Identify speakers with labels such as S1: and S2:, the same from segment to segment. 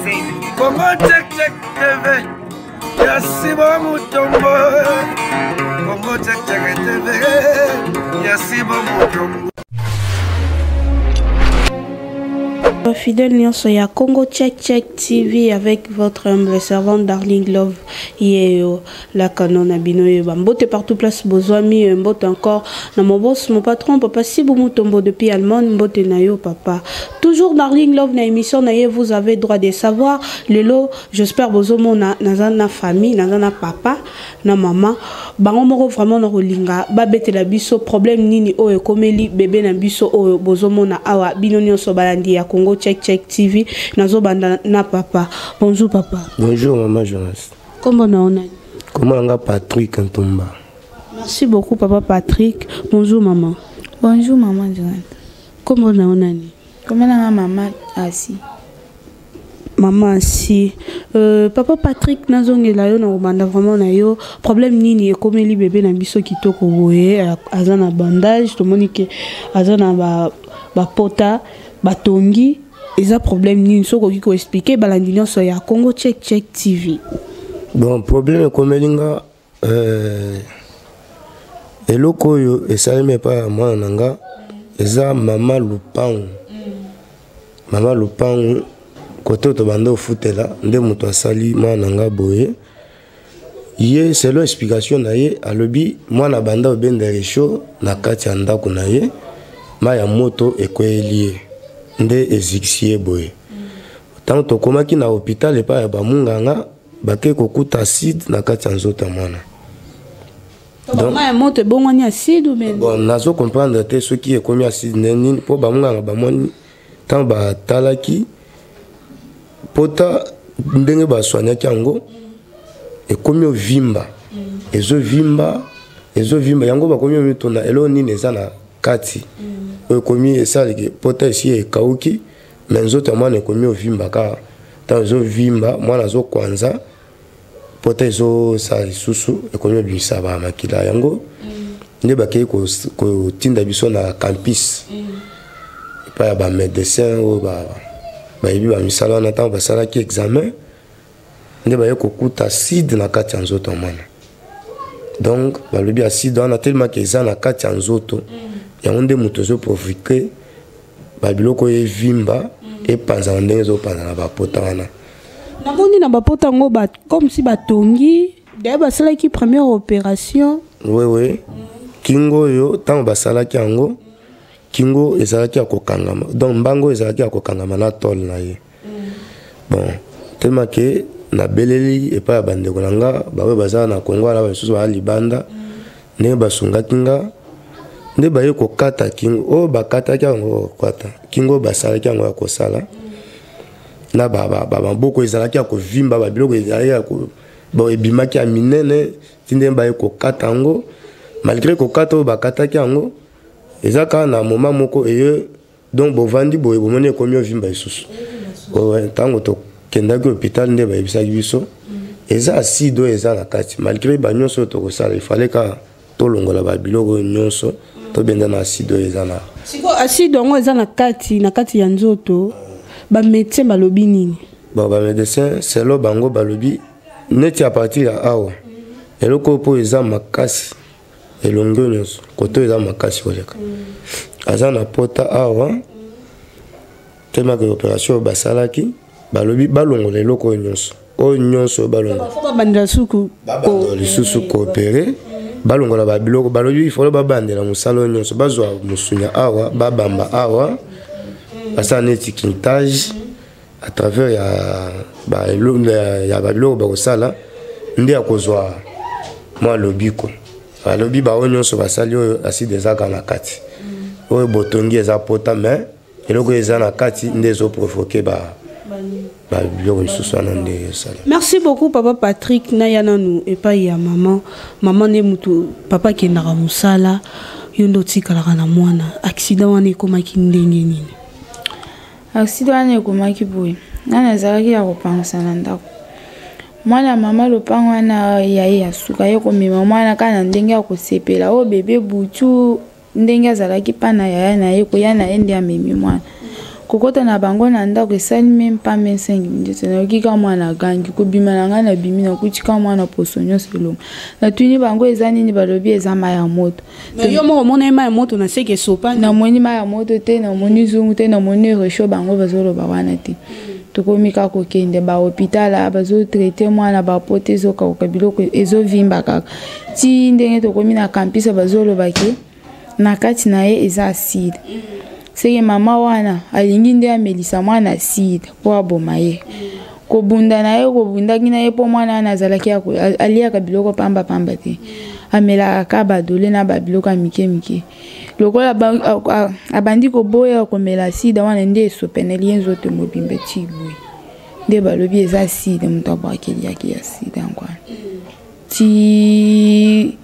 S1: Congo Check Check TV ya Sibo Mutombo. Congo Check Check TV ya Sibo Mutombo.
S2: Fidèle nyonso ya Congo Check Check TV avec votre humble servante Darling Love yeyo la canon na bino yeba mbote partout place bozwami euh, mbote encore na mon boss mon patron papa Sibu Mutombo depuis Allemagne mbote na yo papa toujours Darling Love na émission na ye vous avez droit de savoir lelo j'espère bozomona naza na famille naza na papa na mama bango moko vraiment na kolinga babetela biso problème nini oyo ekomeli bebe na biso oyo bozomona awa bino nyonso balandi ya Congo Check Check TV nazobanda na papa bonjour papa
S3: bonjour maman journaliste
S2: kombo na yo nani
S3: kombo na nga Patrick Ntumba
S2: merci beaucoup papa Patrick bonjour maman
S4: bonjour maman journaliste
S2: kombo na yo nani
S4: kombo na nga mama Asi
S2: Maman si euh, papa Patrick nazongela yo na kobanda vraiment na yo problème nini ekomeli bebe na biso kitoko boye aza na bandage tomoni ke aza na ba bapota batongi eza problème nini soki okoki koexplike balandi nyonso ya Congo Check Check TV.
S3: Bon problème ekomeli nga euh, eloko oyo esalemi epai ya mwana na nga eza mama lupangu mama lupangu kote oyo tobanda ofutela nde moto asali mwana na nga boye ye selon explication na ye alobi mwana banda obenda rechaud na kati ya ndako na ye mai ya moto ekweyeli ye nde ezikisi ye boye ntango tokomaki na hôpital epai ya bamunganga bake kokuta acide na kati ya nzoto ya mwana.
S2: Donc mai ya moto ebongwani acide ou bien?
S3: Bon, nazo comprendre te soki ekomi acide nde nini mpo bamunganga bamoni ntango batalaki pota ndenge baswanyaki yango ekomi ovimba ezovimba ezovimba yango bakomi omituna eloko nini eza na kati oyo ekomi esaliki pota esi ekauki me nzoto ya mwana ekomi ovimba kaka ntango ezovimba mwana azokwanza pota ezosala lisusu ekomi obimisa bamakila yango nde bakei kotinda biso na campus epai ya bamédecin oyo bayebi bamisala wana ntango basalaki examen nde baye kokuta acide na kati ya nzoto ya mwana donc balobi acide wana telemaki eza na kati ya nzoto yango nde moto ezoprovoke babiloko oyo evimba epanzana ndenge ezopanzana bapota wana
S2: namoni na bapota yango ba, comme si batongi daye basalaki première opération
S3: oui oui kingo oyo ntango basalaki yango kingo ezalaki ya kokangama donc mbango ezalaki ya kokangama na tole na ye bon tellement ke nabeleli epai ya bandeko na nga baoyo baza na kongo wana bamisusu baa libanda ndenge basungaki nga nde baye kokata kingo oyo bakataki yango kokata kingo oyo basalaki yango ya kosala na bamaboko ezalaki ya kovimba babiloko ezalaki ya bon ebimaki ya minene ti ndenge baye kokata yango malgré kokata oyo bakataki yango eza kaka na moment moko eye donc bovandi boye bomoni ekomi ovimba lisusu ntango tokendaki hôpital nde bayebisaki biso eza acide oyo eza na kati malgré banyonso oyo tokosala ifale kaka tolongola babiloko oyo nyonso tobenda na acide oyo eza na
S2: sikoyo acide yango eza na kati na kati ya nzoto bamédecin balobi nini
S3: bon bamédecin selo bango balobi neti a partir ya awa eloko oyo mpo eza makasi elongi oyo nyonso koto eza makasi koleka aza na pota awa temaka operation oyo basalaki balobi balongola eloko oyo nyonso oyo nyonso oyo
S2: balongolababandela
S3: lisusu koopere balongola babiloko balobi ifolo babandela mosala oyo nyonso bazwa mosunya awa babamba awa basala neti kintage à travers ya ba ya babiloko bakosala nde akozwa mwa lobiko alobi baoyo nyonso basali oyo aside ezaka na kati oyo botongi eza pota mais eloko eza na kati nde ezoprovoke ba babiloko misusu wana nde esala
S2: merci beaucoup papa patrick naya nanu epai ya mama mama nde motu papa akendaka mosala yo nde otikalaka na mwana accident wana ekomaki ndenge nini
S4: Accident wana ekomaki boye, ngai nazalaki ya kopangusa na ndako. Mwana ya mama lopango wana ya ye ya suka ye komema mwana kaka na ndenge ya kosepela oyo oh, bebe butu ndenge azalaki mpa na yaya na ye koya na ye nde amemi mwana. Kokota na bango na ndako esali meme pas meme 5 minutes, nayoki ka mwana agangi. Kobima na ngai, nabimi, nakuti ka mwana poso nyonso elongo. Natuni bango eza nini, balobi eza mai ya moto.
S2: Mais yo moko omona ye mai ya moto na seke esopani?
S4: Namoni mai ya moto te, namoni zungu te, namoni réchaud bango bazoloba wana te. Tokomi kaka kokende bahôpital, bazotraite mwana, bapote ezokauka, biloko ezovimba kaka, ti ndenge tokomi na campus, bazoloba ke na kati na ye eza acide. Seke mama wana alingi nde amelisa mwana acide mpo aboma ye. Kobunda na ye, kobundaki na ye mpo mwana wana azalaki aliaka biloko pambapamba te, amelaka ka badole na babiloko ya mike mike. Lokola abandi koboya komela acide wana, nde esopeneli ye nzoto mobimba ti boye. Nde balobi eza acide, moto abwakeliaki acide yango wana. Ti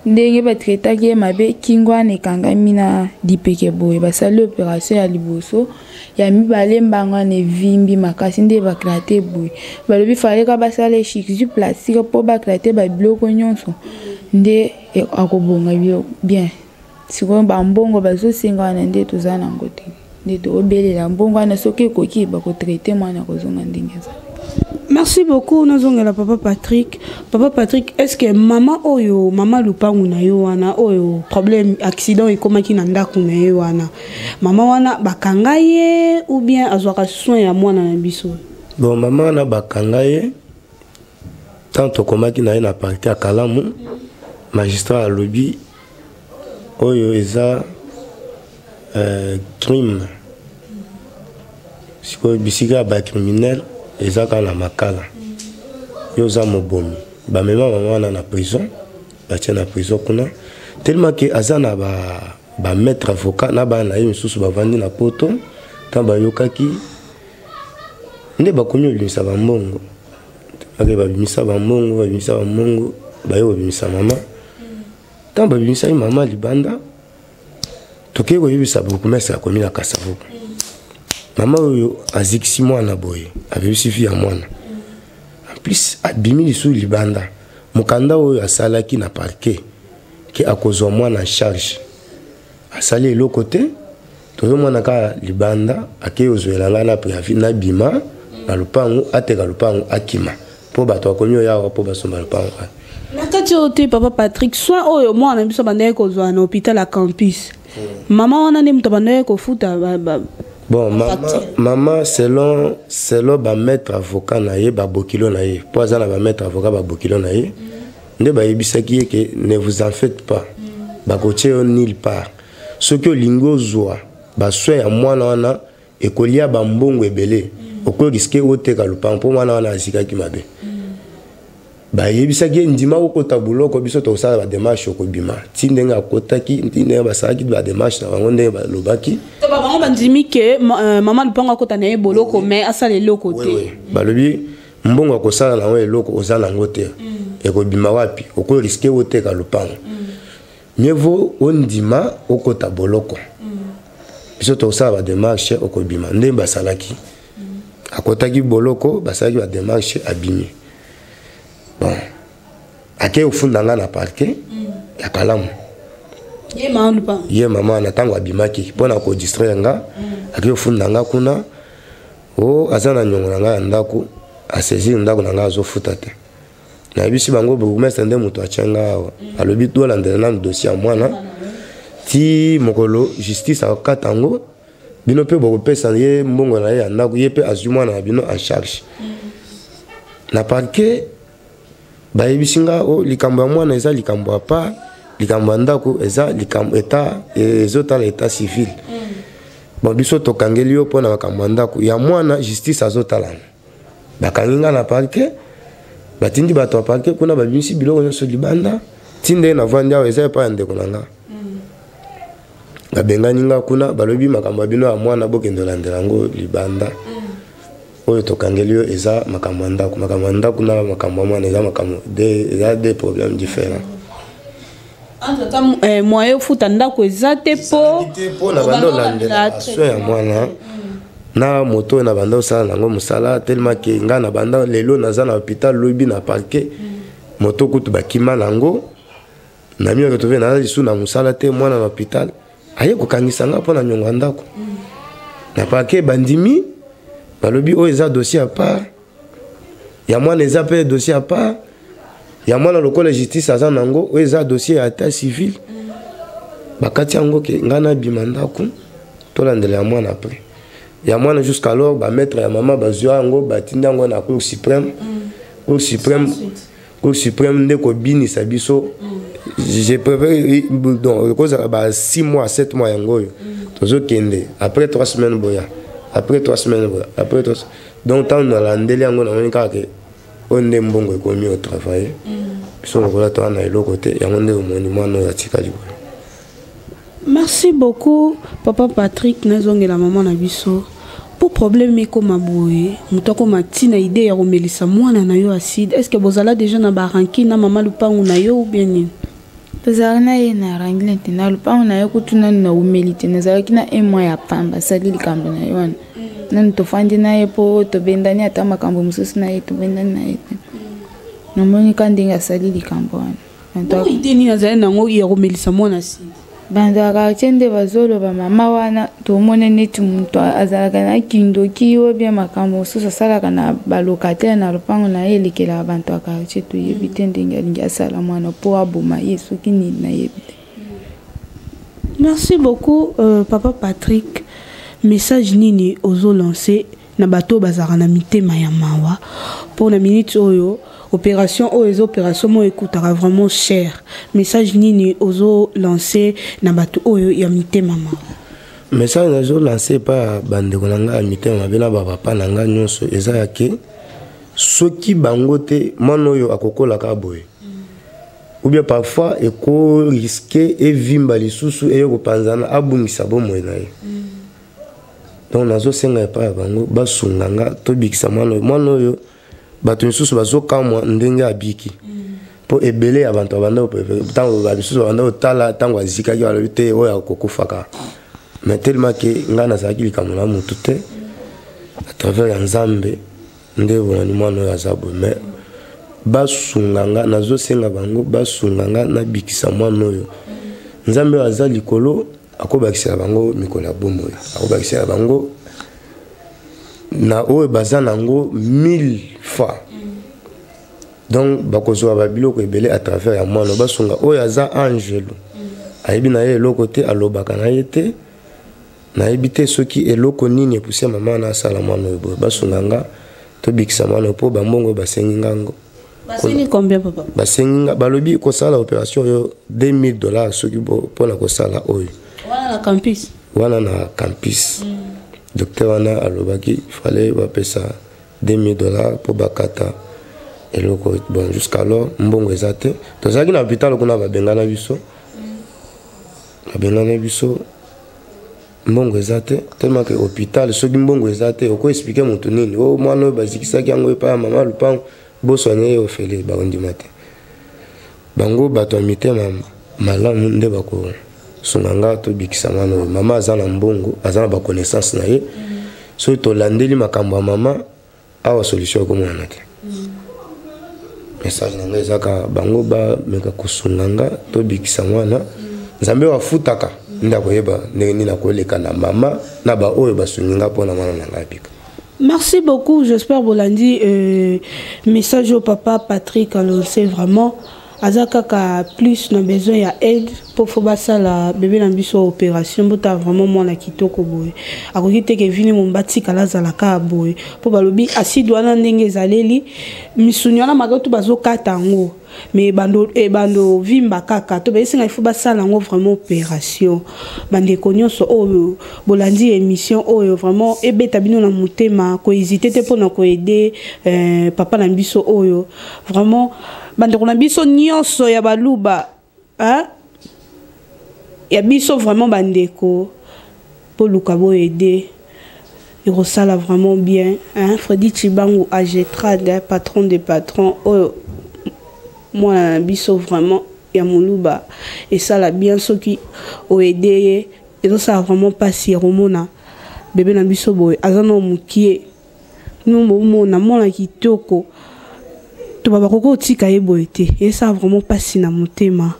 S4: ndenge batraitaki ye mabe, kingo wana ekangami na lipeke boye. Basali opération ya liboso, ya mibale, mbango wana evimbi makasi, nde bakrate boye. Balobi faleka basala chirurgie plastique mpo bakrate babiloko nyonso, nde akobonga bien. Sikoyo bambongo bazosenga wana nde toza nango te, nde toobelela mbongo wana. Soki ekoki, bakotraite mwana, kozonga ndenge eza.
S2: Merci beaucoup. Nazongela papa Patrick. Papa Patrick, est ce que mama oyo, mama lupangu na yo wana, oyo problème accident ekomaki na ndako na ye wana, mama wana bakanga ye ou bien azwaka soin ya mwana na biso?
S3: Bon, mama wana bakanga ye. Tant tokomaki na ye na parquet ya Kalamu, magistrat alobi oyo eza crime. Sikoyo bisika ya bacriminel eza kaka na Makala, yo oza mobomi. Bamema mama wana na prison, batie na prison kuna, tellement ke aza na bamaître avocat na bana na ye misusu bavandi na Poto. Ntango bayokaki nde bakomi obimisa bambongo, ake babimisa bambongo, babimisa bambongo, baye kobimisa mama. Ntango babimisaki mama libanda, tokei koyebisa bourgmestre akomi na Kasavubu: mama oyo azikisi mwana boye, abebisi vie ya mwana, en plus abimi lisusu libanda. Mokanda oyo asalaki na parquet ke akozwa mwana en charge, asali eloko te. Tozomona kaka libanda, akei kozwela ngai na préavis, nabima na lopango, ateka lopango, akima, mpo bato bakomi oyo awa mpo basomba lopango.
S2: Na kati oyo te, papa Patrick, soin oyo mwana na biso bandaki kozwa na hôpital ya campus, mama wana nde moto abandaki kofuta
S3: Bon, mama, mama selon bamaître avocat na ye, babokilo na ye, mpo aza na bamaître avocat, babokilo na ye nde bayebisaki ye ke ne vous en faites pas, bakotie yo nulle part. Soki olingi ozwa basoin ya mwana wana, ekolia bambongo ebele, okorisquer oteka lopango, mpo mwana wana azikaki mabe. Bayebisaki ye: ndima kokota boloko, biso tokosala badémarche, okobima. Ti ndenge akotaki, ti ndenge basalaki badémarche na bango, ndenge balobaki.
S2: To bango bandimi ke mama lupango akota na ye boloko, mais asala eloko te.
S3: Balobi mbongo akosala nango eloko oza nango te, ekobima wapi? Okorisquer oteka lopango. Mieux vaut ondima okota boloko, biso tokosala badémarche, okobima. Ndenge basalaki, akotaki boloko, basalaki badémarche, abimi. Bon, akei kofunda nga na parquet ya Kalamu.
S2: Ye mama lupango?
S3: Ye mama na ntango abimaki mpo na kodistraire nga, akei kofunda nga kuna. O aza na niongo na ngai ya ndako, asaisir ndako na ngai, azofuta te. Nayebisi bango bourgmestre nde moto atya nga awa. Alobi tolandela nanu dossier ya mwana ti mokolo justice akokata yango, bino mpe bokopesa ye mbongo na ye ya ndako, ye mpe azwi mwana na bino en charge. Na parquet bayebisi nga o likambo ya mwana eza likambo ya part, likambo ya ndako eza likambo état ezotala, état civil. Bon, biso tokangeli yo mpo na makambo ya ndako ya mwana, justice azotalana. Bakangi nga na parquet, batindi bato ya parquet kuna, babimisi biloko nyonso libanda. Ti ndenge navandi awa, eza epai ya ndeko na nga. Babengani nga kuna, balobi makambo ya bino ya mwana bokende olandela yango libanda, oyo tokangeli yo eza makambo ya ndako. Makambo ya ndako na makambo ya mwana eza makambo eza deux problèmes différents.
S2: Entre temps, moyen ofuta ndako eza te mpo
S3: mpo na banda olandela soin ya mwana na moto oyo na banda osala nango mosala, tellement ke ngai na banda lelo naza na hôpital, lobi na parquet, moto kutu bakima nango. Na mi retrouve naza lisusu na mosala te, mwana na hôpital, aye kokangisa nga mpo na niongo ya ndako. Na parquet bandimi, balobi oyo eza dossier à part, ya mwana eza mpe dossier à part. Ya mwana lokola justice aza nango, oyo eza dossier ya état civil. Bakati yango ke ngai nabima ndako, tolandela ya mwana après. Ya mwana jusqu'alors bamaître ya mama bazwa yango, batindi yango na Cour suprême. Cour suprême, Cour suprême nde kobinisa biso. Je préfère donc ekozala ba 6 mois, 7 mois yango oyo tozokende. Après 3 semaines boya, après 3 semaines boya, après 3. Donc ntango nalandeli yango, namoni kaka ke oyo nde mbongo ekomi otravaille biso lokola toa na eloko te. Yango nde omoni mwana oyo atikali boye.
S2: Merci beaucoup, papa Patrick. Nazongela mama na biso po problème ekóma boye, moto akóma ntina idée ya komelisa mwana na yo acide. Est ce que bozala déjà na barancune na mama lupangu na yo ou bien nini?
S4: Tozalaka na ye na rancune te. Na lopango na ye kutu nanu naumeli te, nazalaki na un mois ya pamba. Asali likambo na ye wana, nanu tofandi na ye mpo tobendani ata makambo mosusu na ye, tobendani na ye te. Namoni ka ndenge asali likambo wana.
S2: Idée nini azali nango ya komelisa mwana acide?
S4: Bato ya quartier nde bazoloba mama wana, tomoni neti moto azalaka na kindoki oyo bien, makambo mosusu asalaka na balocataire na lopango na ye elekelaka bato ya quartier. Toyebi te ndenge alingi asala mwana mpo aboma ye, soki nini, nayebi te.
S2: Merci beaucoup, papa Patrick. Message nini ozolance na bato oyo bazalaka na mitema ya mawa? Mpo na minute oyo, opération oyo eza opération moko ekutaka vraiment cher. Message nini ozolance na bato oyo ya mitema mawa?
S3: Message nazolance epai ya bandeko na ngai ya mitema mabe na bapapa na ngai nyonso eza ya ke soki bango te, mwana oyo akokolaka boye ou bien parfois ekorisquer evimba lisusu, eye kopanzana, abungisa bomoi na ye. Donc nazosenga epai ya bango basunga nga tobikisa mwana oyo. Mwana oyo, bato misusu bazokamwa ndenge abiki, mpo ebele ya bato babanda, ntango bamisusu babanda kotala ntango azikaki, balobi te oyo akokufaka. Mais tellement ke ngai nazalaki likambo na motu te, à travers ya Nzambe nde bomoni mwana oyo aza boye. Mais basunga nga, nazosenga bango basunga nga nabikisa mwana oyo. Nzambe oyo aza likolo akobakisela bango mikolo ya bomoi, akobakisela bango na oyo baza nango mille fois. Donc bakozwa babiloko ebele à travers ya mwana. Basunga oyo aza angelo, ayebi na ye eloko te, alobaka na ye te. Nayebi te soki eloko nini epusi mama wana asala mwana oyo boye. Basunga nga tobikisa mwana oyo, mpo bambongo basengi ngango.
S2: Basengi combien, papa?
S3: Basengi nga, balobi kosala opération oyo 2000 $, soki mpona kosala oyo.
S2: Wana na campus?
S3: Wana na campus. Docteur wana alobaki fallait bapesa 2000 $ mpo bakata eloko. Bon, jusqu'alors mbongo eza te. Tozalaki na hôpital kuna, babengana biso, babengana biso, mbongo eza te. Tellement ke hôpital, soki mbongo eza te, okoexpliquer motu nini? O mwana oyo bazikisaki yango epai ya mama lupango, bosoigne ye ofele, bakondima te. Bango bato ya mitema malamu nde bakosunga nga tobikisa mwana oyo. Mama aza na mbongo, aza na baconnaissance na ye. Soki tolandeli makambo ya mama awa, solution ekomona te. Message na ngai eza kaka bango bameka kosunga nga tobikisa mwana. Nzambe oyo afutaka nde akoyeba ndenge nini akoleka na mama na baoyo basungi nga mpona mwana na ngai abika.
S2: Merci beaucoup. J'espère bolandi message au papa Patrick annoncé. Vraiment aza kaka plus na besoin ya aide mpo fo basala bebe na biso opération. Bota vraiment mwana kitoko boye, akoki te ke vini momba atikala azala kaka boye, mpo balobi acide wana ndenge ezaleli misuni wana, malgré tout bazokata yango, mais ebando vimba kaka. To bayesinga il faut basala yango vraiment opération. Bandeko nyonso oyo bolandi émission oyo, vraiment ebeta bino na motema, kohésite te mpona koaider papa na biso oyo. Vraiment bandeko na biso nyonso ya baluba, hein? Ya biso vraiment bandeko, boluka boaider, ekosala vraiment bien, hein? Fredi Chibangu Agetrad, hein? Patron de patron oyo, mwana na biso vraiment ya moluba, esala bien soki oaider ye. Ezosala vraiment mpasi ya komona bebe na biso boye, aza na mokie no, bomona mwana kitoko. To ba bakoki kotika ye boye te. Esa vraiment mpasi na motema.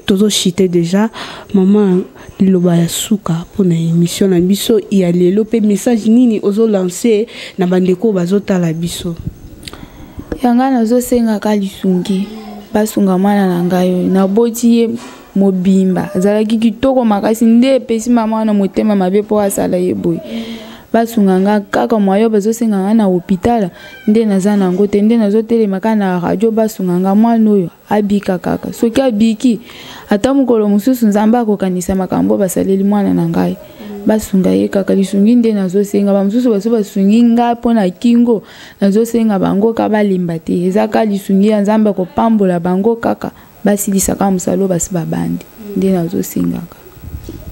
S2: Tozochite déjà. Mama, liloba ya suka mpona émission na biso ya lelo, mpe message nini ozolance na bandeko oyo bazotala biso?
S4: Ya ngai, nazosengaka lisungi, basunga mwana na ngai oyo naboti ye mobimba. Azalaki kitoko makasi, nde epesi mama wana motema mabe mpo asala ye boye. Basunga nga kaka mwayo bazosenga nga na hôpital, nde naza nango te, nde nazotelema kaka na radio. Basunga nga, mwana oyo abika kaka. Soki abiki, ata mokolo mosusu Nzambe akokanisa makambo basaleli mwana na ngai. Basunga ye kaka, lisungi nde nazosenga. Bamosusu baso basungi ngai mpo na kingo, nazosenga bango ka balemba te. Eza ka lisungi ya Nzambe akopambola bango kaka, basilisaka mosala oyo basi babandi, nde nazosengaka.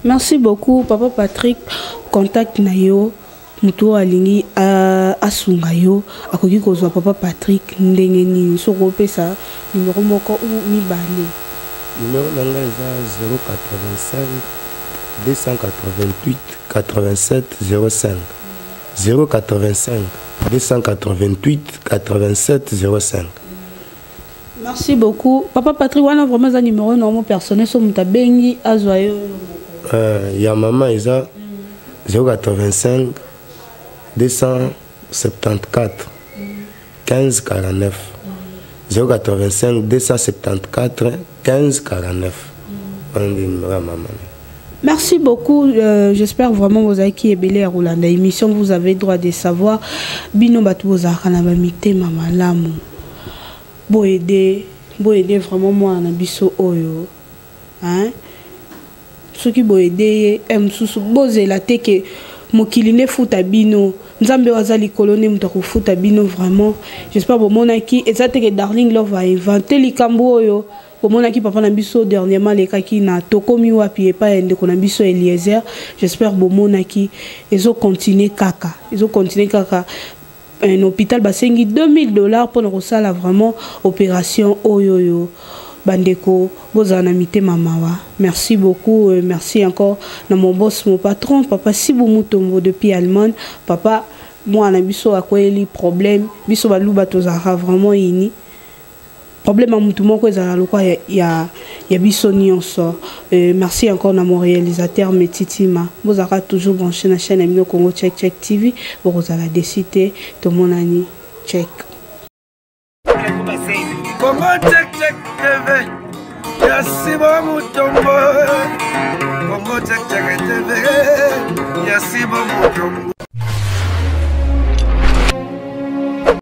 S2: Merci beaucoup, papa Patrick. Contact na yo, moto oyo alingi asunga yo akoki kozwa papa Patrick ndenge nini? Soki opesa numero moko ou mibale.
S3: Numero na ngai eza 085 288 87 05, 085 288 87 05.
S2: Merci beaucoup, papa Patrick. Wana vraiment eza numéro na personnel, so moto abengi azwa yo?
S3: Ya mama eza 085 274 15 49, 085 274 15 49. Wana nde numéro ya mama.
S2: Merci beaucoup. J'espère vraiment vous avez qui ebele ya kolanda émission. Vous avez droit de savoir. Bino batu bozalaka na ba mitema malamu. Bo aider, bo aider vraiment mwana na biso oyo. Hein? Soki bo aider ye, mosusu bozela te ke mokili nde futa bino. Nzambe oyo aza likolo nde moto akofuta bino vraiment. J'espère bomonaki eza te ke Darling Love a inventé likambo oyo. Bomonaki papa na biso dernièrement alekaki na Tokomi Wapi epai ya ndeko na biso Eliezer. J'espère bomonaki, ezocontinue kaka, ezocontinue kaka. Un hôpital basengi 2000 $ mpona kosala vraiment opération oyo. Oyo bandeko, bozala na mitema mawa. Merci beaucoup. Merci encore na mon boss, mon patron, papa Sibu Mutombo depuis Allemagne. Papa, mwana biso akweyeli problème. Biso baluba tozalaka vraiment ini, problème ya mutu moko ezala lokwa ya biso nyonso. Merci encore na mon réalisateur Metitima. Bozalaka toujours branché na chaîne ya bino Congo Check Check TV, bokozala déçus te. Tomonani, check.
S1: Congo Check Check TV ya Sibo Mutombo, Congo Check Check TV ya Sibo Mutombo.